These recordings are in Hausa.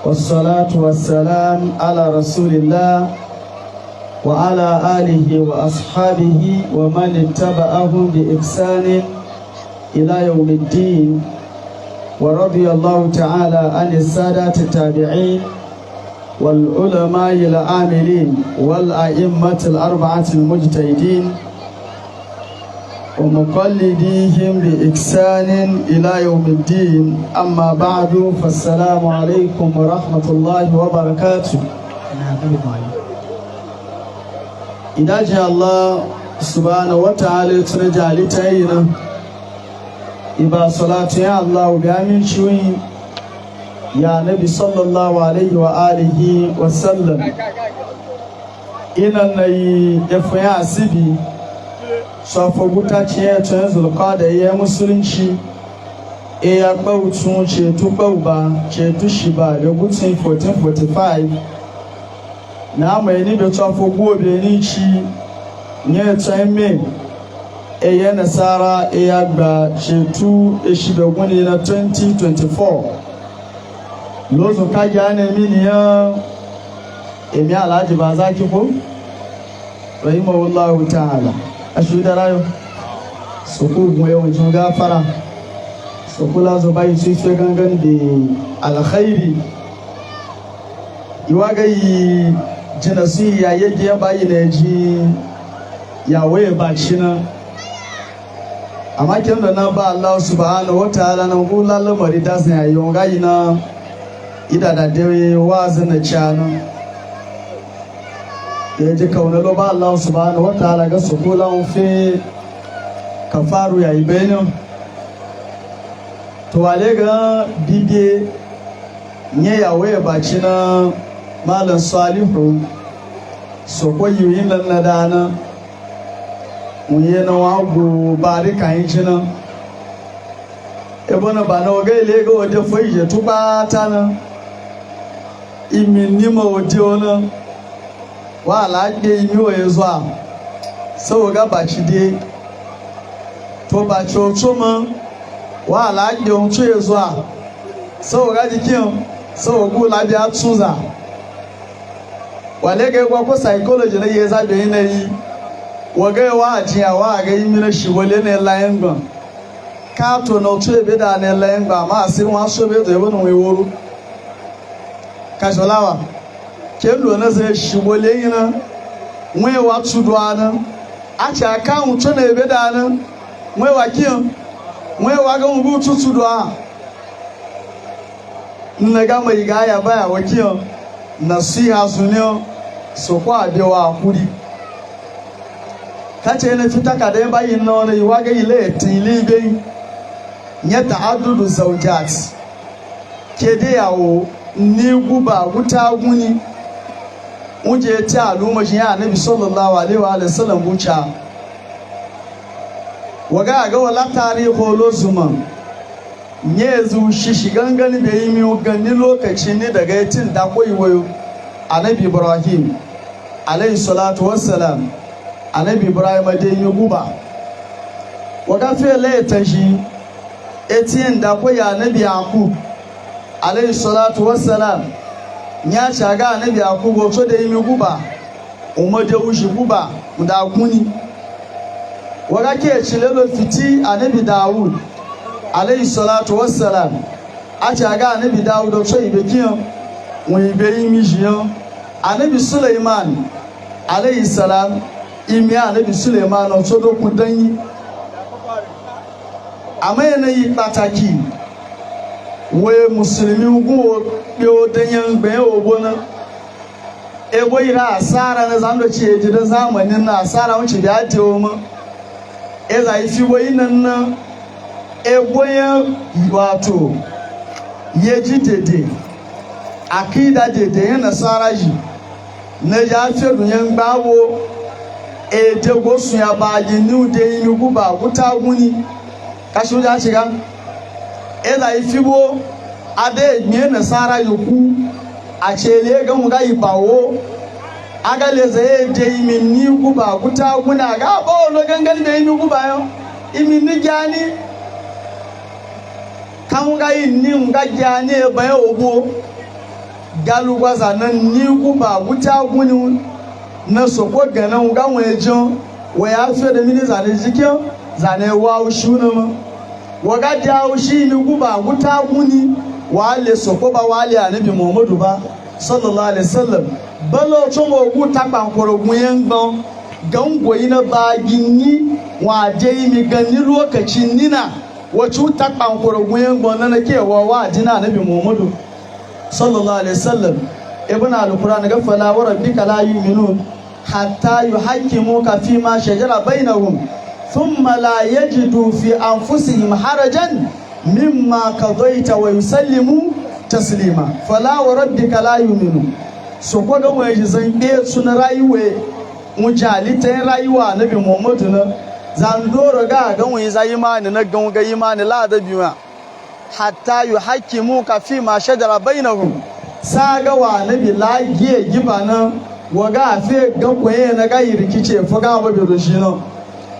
والصلاة والسلام على رسول الله وعلى آله وأصحابه ومن اتبعهم بإحسان إلى يوم الدين، ورضي الله تعالى عن السادة التابعين والعلماء العاملين والأئمة الأربعة المجتهدين ومقلديهم بإحسان إلى يوم الدين. أما بعد، فالسلام عليكم ورحمة الله وبركاته. Idaji Allah subhanahu wa ta'ala tuna jali ta yi nan iba salatu ya Allah bi aminci ya nabi sallallahu alaihi wa alihi wa sallam. Ina na yi ya asibi sọfọgúta tiẹ̀ tún zulqada ya musulunci e ya gbautu cetu gbauba cetu shiba da gutun 1445 na mai ni da tsofogu obe ni ci nye tún me eye nasara e ya gba cetu eshibe na 2024 lozu kaja ne mini ya emi alhaji ba zaki ko rahimahullahu ta'ala ashudarayo suku yawancin gafara su kula su bai su fi gangan da alkhairi iwa ga yi jina su ya yage ya bayi na ji ya waye ba shi na amma kin da na ba Allah subhanahu wa ta'ala na kula lamari da san yayi ga yi na ida da dai wazin na chana ya ji kauna lo ba Allah subhanahu wa ta'ala ga su kula fi kafaru ya yi bayanin to wale ga bibiye nye ya waye baci na malam Salihu so ko yiyin lan na dana munye na wa go bari kan yi na ebo na ba na oga ile ga ode fo ije tuba ta na imi ni mo ode ona wa la gbe imi o ezo a so ga baci de to baci o to mo wa la gbe ohun to ezo a so ga jikin so gu la bi atunza wale ga gwa ko psychology na ye za be na yi wa ga wa ajiya wa ga yi mina shi wale ne layin ban ka to na otu ebe da ne layin ba ma asiri wọn aso ebe to ebe na nwe woro kasolawa ke lu na zai shi wale yi na nwe wa tudu ana a ci aka wuce na ebe da na nwe wa kiyan nwe wa ga ngu tutu a nne ga mai ga ya baya wa kiyan nasiha su ne su kwa bewa hakuri kace na fita ka dai bayin na wani yiwa ga ile tili ibe nye ta'addudu zawjat ke dai yawo ni guba guta guni unje ta al'umma shi ya Annabi sallallahu alaihi wa sallam bucha waga ga wala tariho lozuma nye zu shi gangan bai yi mi gani lokaci ne daga yatin da koyi wayo Annabi Ibrahim alayhi salatu wassalam. Annabi Ibrahim da yi guba waga fe laita shi etiyin da koyi Annabi Yaqub alayhi salatu wassalam. Ya shaga Annabi Yaqub wato da yi mi guba umade wushi guba da kuni waga ke cilelo fiti Annabi Dawud alayhi salatu wassalam. A shaga Annabi Dawud wato ibe kiyan wọn ibe yi mi jiyan Annabi Suleiman alayhi salam imi Annabi Suleiman wato dokun danyi. Àmọ́ yanayi pàtàkì wee musulmi gun o danyen gbe ogbo na ebo ira asara na zando ci eji da zamanin na asara wuce da ate o mu e za yi fi wai nan na ebo ya wato ye ji dede akida dede ya nasara ji na ya fi dunyan gbawo e de gosun ya ba yi ni de yi guba guta guni kashi ya shiga eza ifibo ade mie nasara yoku achele ga mu ga ibawo aga leze ede imi ni guba guta guna ga ba lo gangan be imi guba yo imi ni jani kan ga ni nga jani e ba ogbo Galugwaza na ni guba wuta guni na soko gana ga wani jan wa ya fiye da mini zane jikin zane wa shi na ma wa ga jawo shi ni guba wuta guni wa le soko ba wa le anabi Muhammadu ba sallallahu alaihi wasallam balo tun ogu takpa nkorogun yan gbọn gangoyi na bagin wa je mi gani lokacin nina wacce takpa nkorogun yan gbọn na ke wa wa dina anabi Muhammadu sallallahu alaihi wasallam. Ibn al-Qur'an ga fala wa rabbika la yu'minun hatta yuhakkimuka fi ma shajara bainahum thumma la yajidu fi anfusihim harajan mimma qadaita wa yusallimu taslima. Fala wa rabbika la yu'minun. So ko ga wani zan be suna rayuwa mujali ta rayuwa nabi Muhammadu na zan doro ga ga wani zai imani na ga imani la da biwa hatta yuhakkimuka fi ma shajara bainahum. Saga wa nabi la giye giba nan wa ga fe ga koye na ga rikice fa ga ba bi shi nan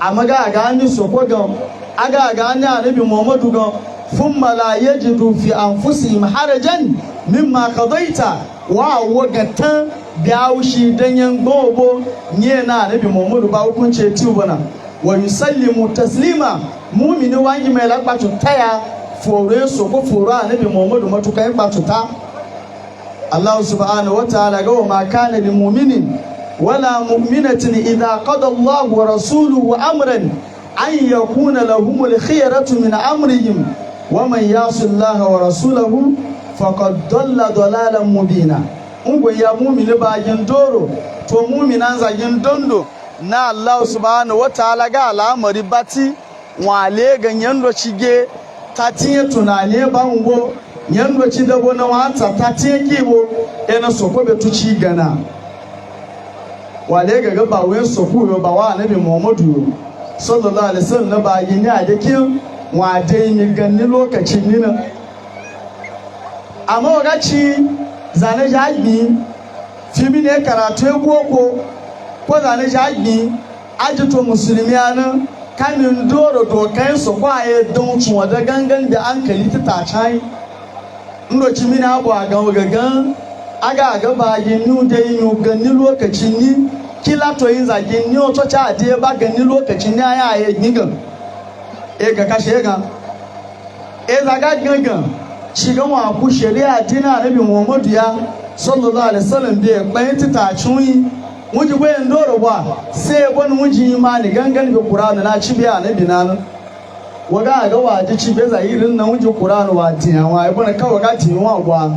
amma ga ga ni so ko ga aga ga ni annabi Muhammadu ga thumma la yajidu fi anfusihim harajan mimma qadaita wa wagatan biawshi danyen gobo nye na annabi Muhammadu ba hukunce tubana wa yusallimu taslima. Mu'mini wangi mai lakpatu taya fore so ko foro annabi Muhammadu matukan kpatuta. Allah subhanahu wa ta'ala ga wa ma kana lil mu'minin wala mu'minatin idha qada Allah wa rasuluhu amran an yakuna lahumul khiyaratu min amrihim wa man yasi Allah wa rasulahu faqad dalla dalalan mubina. Ungo ya mu'mini bagin doro to mu'minan zagin dondo na Allah subhanahu wa ta'ala ga al'amari bati wale ganyen do cige ta tinye tunane bango yando ci dabo na wata ta tinye kibo ena soko be tuci gana wale ga ga ba wen soko yo ba wa nabi Muhammadu sallallahu alaihi wasallam na ba yin ya da kin wa dai ni ganni lokacin ni na amma ga ci zane jagbi fi mi ne karatu e boko ko zane jagbi ajito musulmi anan kamin doro dokan su kwaye don tsuwa da gangan da an kali ta tacai ndoci mini abu a gan gagan aga aga ba yin nu da yin ganni lokacin ni kila to yin zagin ni oto cha ade ba ganni lokacin ni aya ya gigan e ga kashe ga e zaga gangan shigan wa ku shari'a dina nabi Muhammadu ya sallallahu alaihi wasallam be bayin ta tacun wuji bayan doro ba sai wani wuji imani gangan bi Qur'ani na ci biya nabi nan waga ga waji ci be zairin na wuji Qur'ani wa tiyan wa ibn ka waga tiyan wa gwa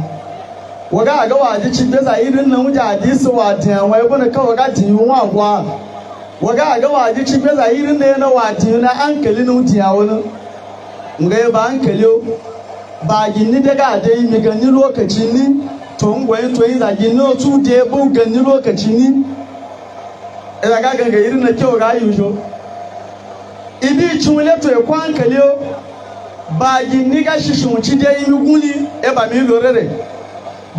waga ga waji ci be zairin na wuji hadisi wa tiyan wa ibn ka waga tiyan wa gwa waga ga waji ci be zairin na na wa tiyan na hankali na tiyan wani ngai ba hankali ba ginni daga dai mi ganni lokaci ni to ngwayin to yin zagi no tu de bu ganni lokaci ni ina ga ganga irin na kyau ga yusho ibi chunle to e kwan kale o ba ginni ga shishin ci de imi guni e ba mi lorere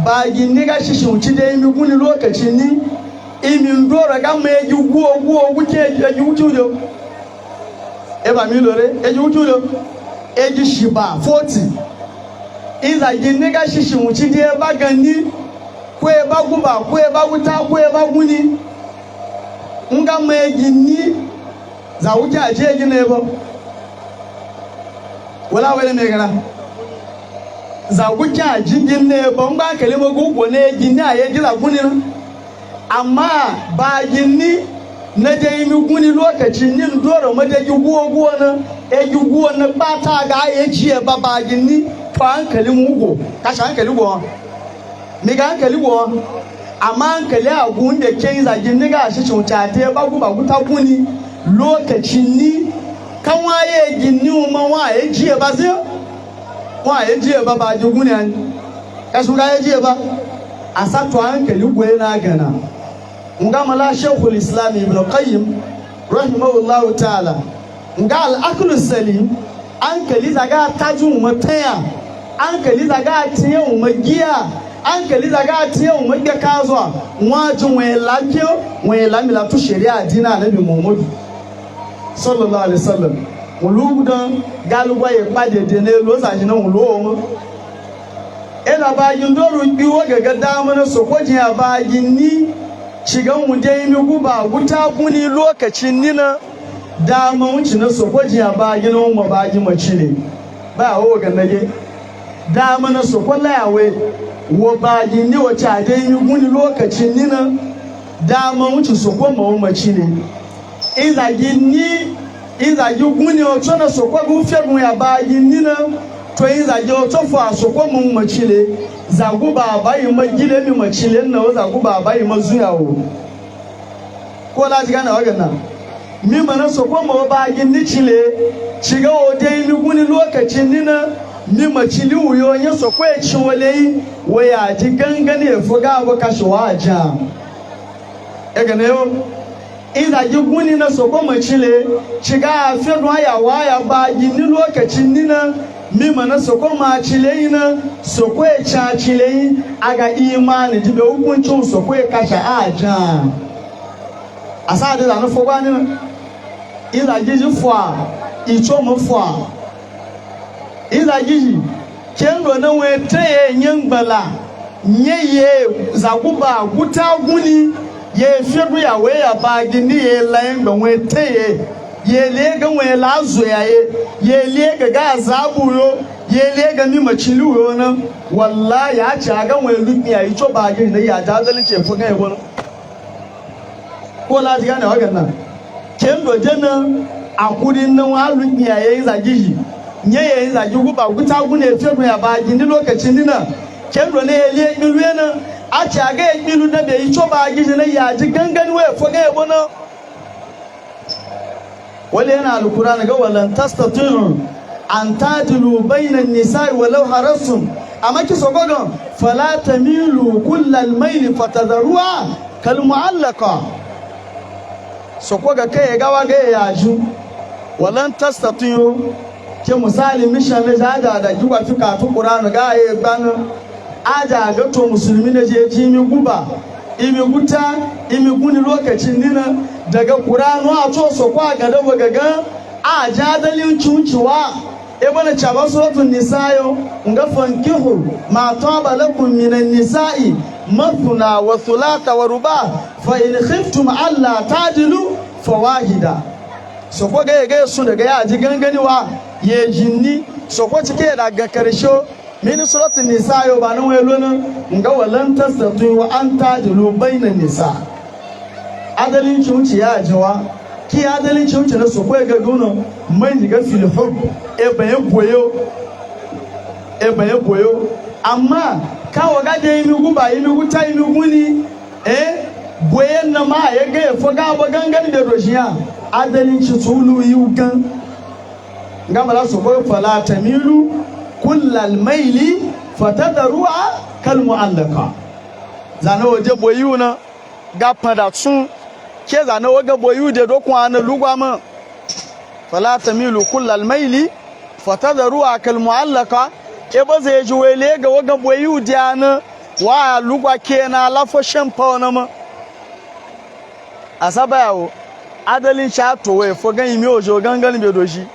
ba ginni ga shishin ci de imi guni lokaci ni imi ndora ga me ji guo guo wuce e ji wuce do e ba mi lore e ji wuce do e ji shiba 40 iza ginni ga shishin ci de ba ganni ko e ba guba ko e ba wuta ko e ba guni nga me ginni za wuce a je gine ba wala wala me gara za wuce a jingin ne ba ngba kele mo gugu ne ginni a ye jira guni amma ba ginni na je mi guni lokacin nin doro ma de gugo gugo na e gugo na bata ga ye ji ba ba ginni to hankali mugo ka sha hankali go mi ga hankali go amma hankali a gun da ke zagin ni ga shi cuta te bagu bagu ta guni lokacin ni kan waye ginni ma waye jiye ba sai waye jiye ba ba ji guni an ka su ga jiye ba a sato hankali goye na gana nga mala Sheikhul Islam Ibn Qayyim rahimahullahu ta'ala nga al-aqlu salim hankali zaga taju mutaya hankali zaga tiye umagiya hankali zaga tiye umagiya kazuwa wajin waye lafiya waye lamila tu shari'a dina Annabi Muhammadu sallallahu alaihi wasallam wulugudan galugwa ya kpadede n'elu ozaji na wulu onwe ena ba yindoru iwo Gaga damuna sokojin ya ba ginni cigan mu dai mi guba guta guni lokacin nina dama wuce na sokojin ya ba ginin mu ba gi mace ne ba wo ga nage dama na sokola yawe wo ba ginni wace a dai mi guni lokacin nina dama wuce sokon ma mace ne izagi ni izagi guni ocho na sokwa gu fegun ya ba ginni na to izagi ocho fo asokwa mu mace ne zagu ba ba yi ma gile mi mace le na zagu ba ba yi ma zuya wo ko la ji gana wagan nan mi mana sokwa ma ba ginni chile chiga o dai mi guni lokacin ni na mi mace li wuyo nya sokwa e chi wole yi wo ya ji gangane e fuga abu kashiwa aja ega ne yo izagi guni na soko macile shiga a fedwa ya waya ba gini lokacin nina mima na soko macile ina soko ya cacile yi aga imani jibe hukuncin soko ya kashe aja a sa da zanu fogwa nina izagi ji fwa icho mu fwa izagi ji kendo na we teye nyengbala nye ye zaguba guta guni ye fidu ya we ya ba gini ye layin ga we teye ye le ga we la zo ya ye ye le ga ga zabu yo ye le ga mi macilu yo na wallahi ya ci ga we lupi ya icho ba gini ne ya jazalin ce fu ga yebo ko la ji ga ne wagan nan ken do je nan akuri nan wa lupi ya ye zagi ji nye ye zagi guba guta gune fidu ya ba gini lokacin dina ken do ne ye le ilu na a ci a ga ilu na bai yi ba gishi na yaji gangan waya faga yabo na wale yana alkurani ga walan tastati'u an tadilu bainan nisa'i walau harastum amma ki so gogon fala tamilu kullal maili fatadharuha kal mu'allaqa so ko ga kai gawa ga yaji walan tastati'u ke misali mishan ne da da kiwa fika tu qur'ani ga ye gbanu aja ga to musulmi na je ji mi guba imi guta imi guni lokacin nina daga qur'anu a to so kwa ga da gaga a ja dalin cunciwa e bana chaba suratul nisayo nga fankihu ma taba lakum minan nisa'i mathna wa thulatha wa ruba fa in khiftum alla ta'dilu fawahida so ko ga ga su daga ya ji ganganiwa ye jinni so ko cike daga karshe mini suratul nisa yo ba nan welo nan nga walan tasatu wa an tajilu bainan nisa adalin cuci ya jiwa ki adalin cuci na so ko ga gono mai jiga fil hub e bayan boyo e bayan boyo amma kawo ga de mi guba mi guta mi guni eh boyen na ma ya ga ya faga ba gangan da doshiya adalin ci tulu yugan nga mala so ko fala tamilu kullal maili fatadruha kal mu'allaqa zana waje boyu na ga fada tsun ke zana waga boyu de do kwana lugwa ma fala tamilu kullal maili fatadruha kal mu'allaqa e ba zai ji wele ga waga boyu diana wa lugwa kenan lafo shampa na ma asaba yawo adalin cha to we fo gan imi ojo gangan be doshi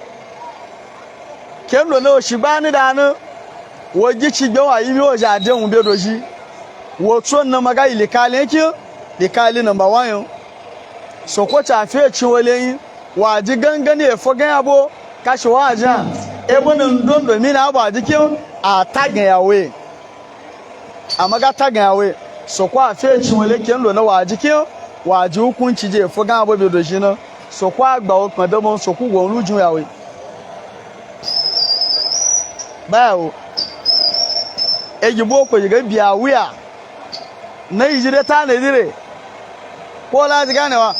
kendo na oshigba ni danu wo gi chi gbe wa imi ojo adehun be doshi wo tso na maga ile kale ki le kale number 1 yo so ko cha fe chi wole yin wa ji gangan e fo gan abo ka shi wa aja e bo nan don do mi na abo jikin a tagan yawe amaga tagan yawe so ko afe chi wole kendo na wa jikin wa ji hukunci je fo gan abo be doshi na so ko agba o kan do mo so ku won lujun yawe bawo ejibo ko yiga biya wuya na yijire ta ne dire ko la ji ganewa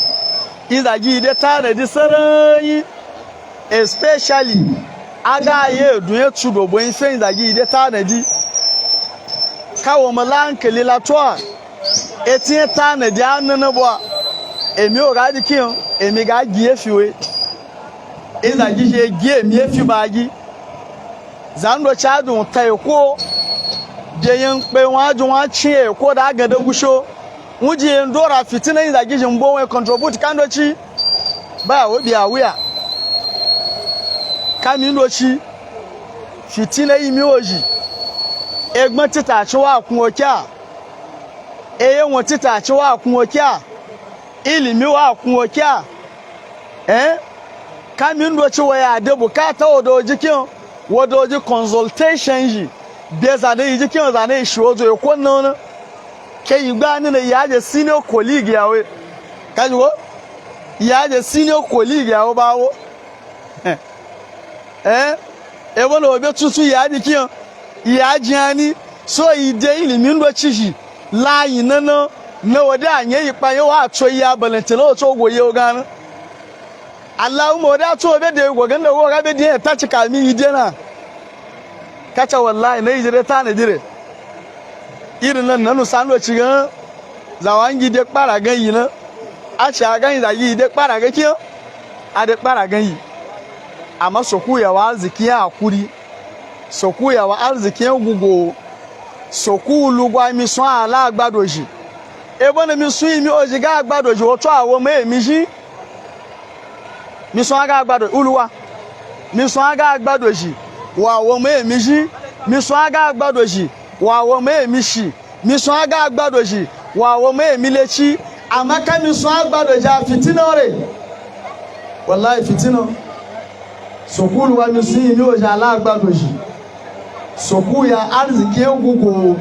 izagi de ta ne di sarai especially aga ye dun e tu gbogbo yin se izagi de ta ne di kawo mo lankeli la to eti ta ne di anana bo emi o ga di kin emi ga gi efiwe izagi je gi emi efi ba gi zando chadun tai ko de yin pe won aju won chi e ko da gada gusho wuji ndora fitina izagi jin bo we contribute kando chi ba obi awia kami ndo chi fitina imi oji egbon tita chi wa kun okia Eye wọ́n títà tí wà kún òkè ilimi wà kún òkè eh kamin do ci waya da bukata odo jikin wadoji consultation ji be zane yi jikin zane shi ozo ya kwanna wani ke yi gbani na ya je senior colleague yawe kaji wo ya je senior colleague yawo bawo eh e wona obe tutu ya jikin ya ji ani so ide ilimin do ci shi layi nana na wada anye yi pa yo wa to ya balante lo to go ye o Allahumma wada to be de go ganda go ga be de ta cika mi ide na kaca wallahi na ijire ta na dire irin nan nanu sanu ci gan zawangi de kpara gan yi na a ci a gan zagi de kpara ga kiyo a de kpara gan yi amma soku ya wa arziki ya hakuri soku ya wa arziki ya gugo soku lugwa mi sun ala agbado ji ebo na mi sun mi oji ga agbado ji oto awo me mi ji mi sun aga agbado uluwa mi sun aga agbado ji wa awo me mi ji mi sun aga agbado ji wa awo me mi shi mi sun aga agbado ji wa awo me mi lechi amma ka mi sun agbado ji a fitina re wallahi fitina sokulu wa mi sun mi oji ala agbado ji soku ya arziki gugu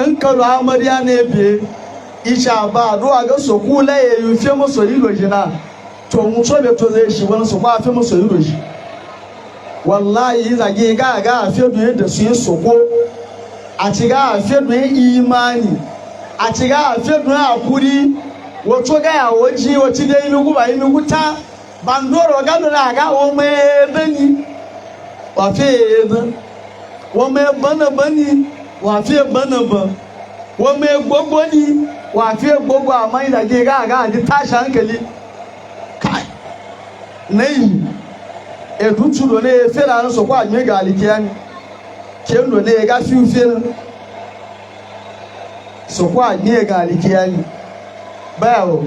in ka do amarya ne be isha ba duwa ga soku laye yufe musu yi dojina to mu so be to zai shi wani soku a fi musu yi doji wallahi zage ga ga a fi duye da su yi soko a ci ga a fi duye imani a ci ga a fi duye hakuri wato ga ya waji waci dai mi guba yi mi guta bandoro ga na ga o me dani wa fi dan wọ́n mẹ́ bọ́nà bọ́ni wà fi bọ́nà bọ́ wọ́n mẹ́ gbogbo ni wà fi gbogbo àmọ́ ìdàgé gáàgá àti táṣà ń kẹ́lí káì lẹ́yìn ètùtù ló ní efe náà sọ̀kọ́ àgbẹ̀ gàlí kíá ni kí ló ní ẹ̀ka fífi náà sọ̀kọ́ àgbẹ̀ gàlí kíá ni báyà o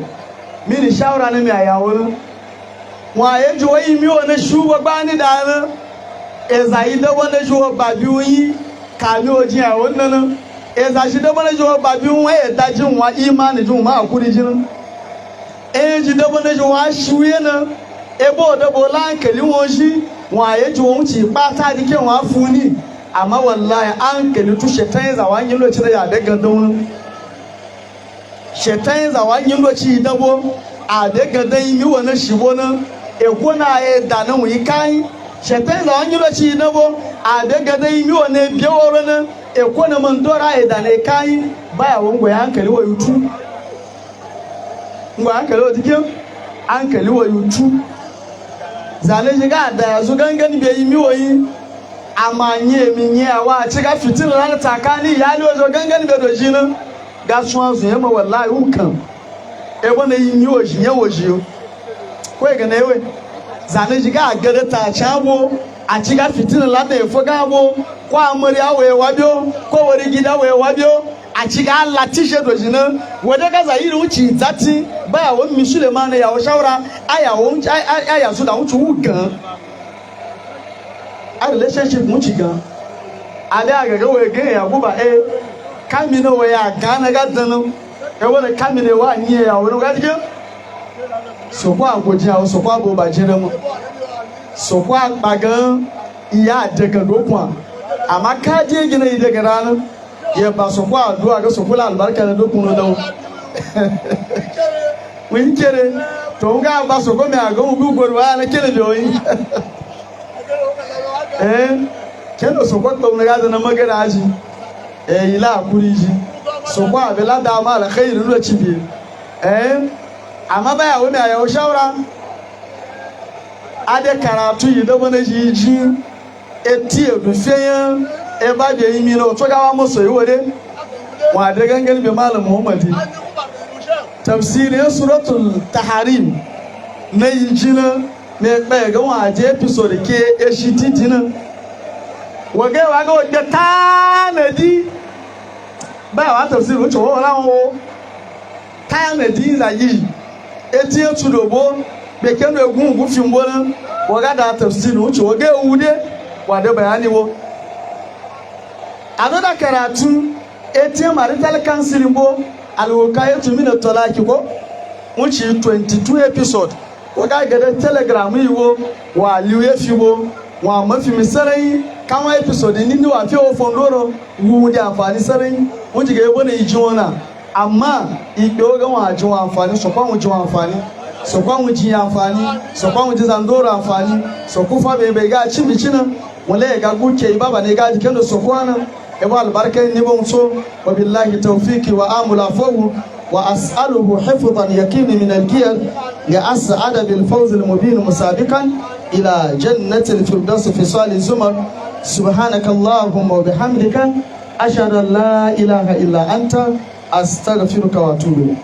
mi ní ṣáwúrà ní mi àyàwó náà wọ́n àyè ju wọ́n yìí mi ò ní ṣú gbogbo á ní dáná ezayi da wani juwa ba biyu yi kami ojin a wannan ezashi da wani juwa ba biyu waye ta jin wa imani jin ma akuri jin eji da wani juwa shuye na ebo da bola hankali won shi wa ye ji won ci pata di ke wa funi amma wallahi hankali tu shetan za wa yin loci da ya da gandan shetan za wa yin loci dabo a da gandan yi mi wannan shibo na e ko na e da nan wi kai shetan za wani lokaci na bo a daga dai mi wani biyawar na e kona man dora e da ne kai baya wongo ya hankali wa yutu ngwa hankali wa dikin hankali wa yutu zane shiga da yazu gangan bai yi mi woyi amma nye mi nye wa ci ga fitin ran tsakani ya li wazo gangan bai do shi nan ga suwan su yamma wallahi ukan e wona yi mi wo shi nye wo shi ko e ga na ewe zane shiga a gada ta cabo a ciga fitina lada ya fuga bo ko amarya waye wabio ko wari gida waye wabio a ciga Allah tishe do jina wada ga zairi wuci zati baya won mi Suleiman ya wa shawara aya won aya su da wuci wugan a relationship wuci gan ale aga ga waye gan ya guba eh kami na waya gana ga danu e wona kami ne wa nyi ya wona ga dikin sokwa agboji àwọn sokwa abo bàjẹ́ mu sokwa agbagan iya daga dokun amma ka je gina yi daga ranar ya ba sokwa addu'a ga sokwa albarka na dokun na dawo mun kere to ga ba sokwa mai aga mu gurwa na kele biyoyi eh kele sokwa to na ga na magana aji eh ila akuri ji sokwa abela da ma alkhairi lo cibi eh amma baya wani a yau shawara ade karatu yi da wani ji ji eti edu fiye e ba da yi mino to gawa musu yi wade wa da gangan bi malam muhammadi tafsirin suratul taharim na yi ji na me kpe ga wa je episode ke eshi titi na wa ga wa ga wa ta na di baya wa tafsir wuce wa wala wo ta na di za yi eti etu dobo beke no egun ugu fi mbo na waga da tafsir wuce waga ewu ne wa da bayani wo another karatu Eti marital counseling bo alwukayatu min at-talaqi ko wuci 22 episode ko ga gada Telegram yiwo wa liwe fibo wa mafi misarai kama episode ni ni wa fi o fondoro wu di amfani sarai wuci ga yebo ne ji wona amma ikpe oga wa ji wa amfani so kwa wuci wa amfani so kwa wuci amfani so kwa wuci zandoro amfani so kufa be ga cimicina wala ga guke baba ne ga jikin so kwana ebo albarka ni bon so. Wa billahi tawfiki wa amula fawu wa as'aluhu hifdhan yakini min al-kiyar li as'ada bil fawz al mubin musabiqan ila jannati al firdaus fi salih zumar. Subhanaka allahumma wa bihamdika, ashhadu an la ilaha illa anta, astaghfiruka wa atubu ilayk.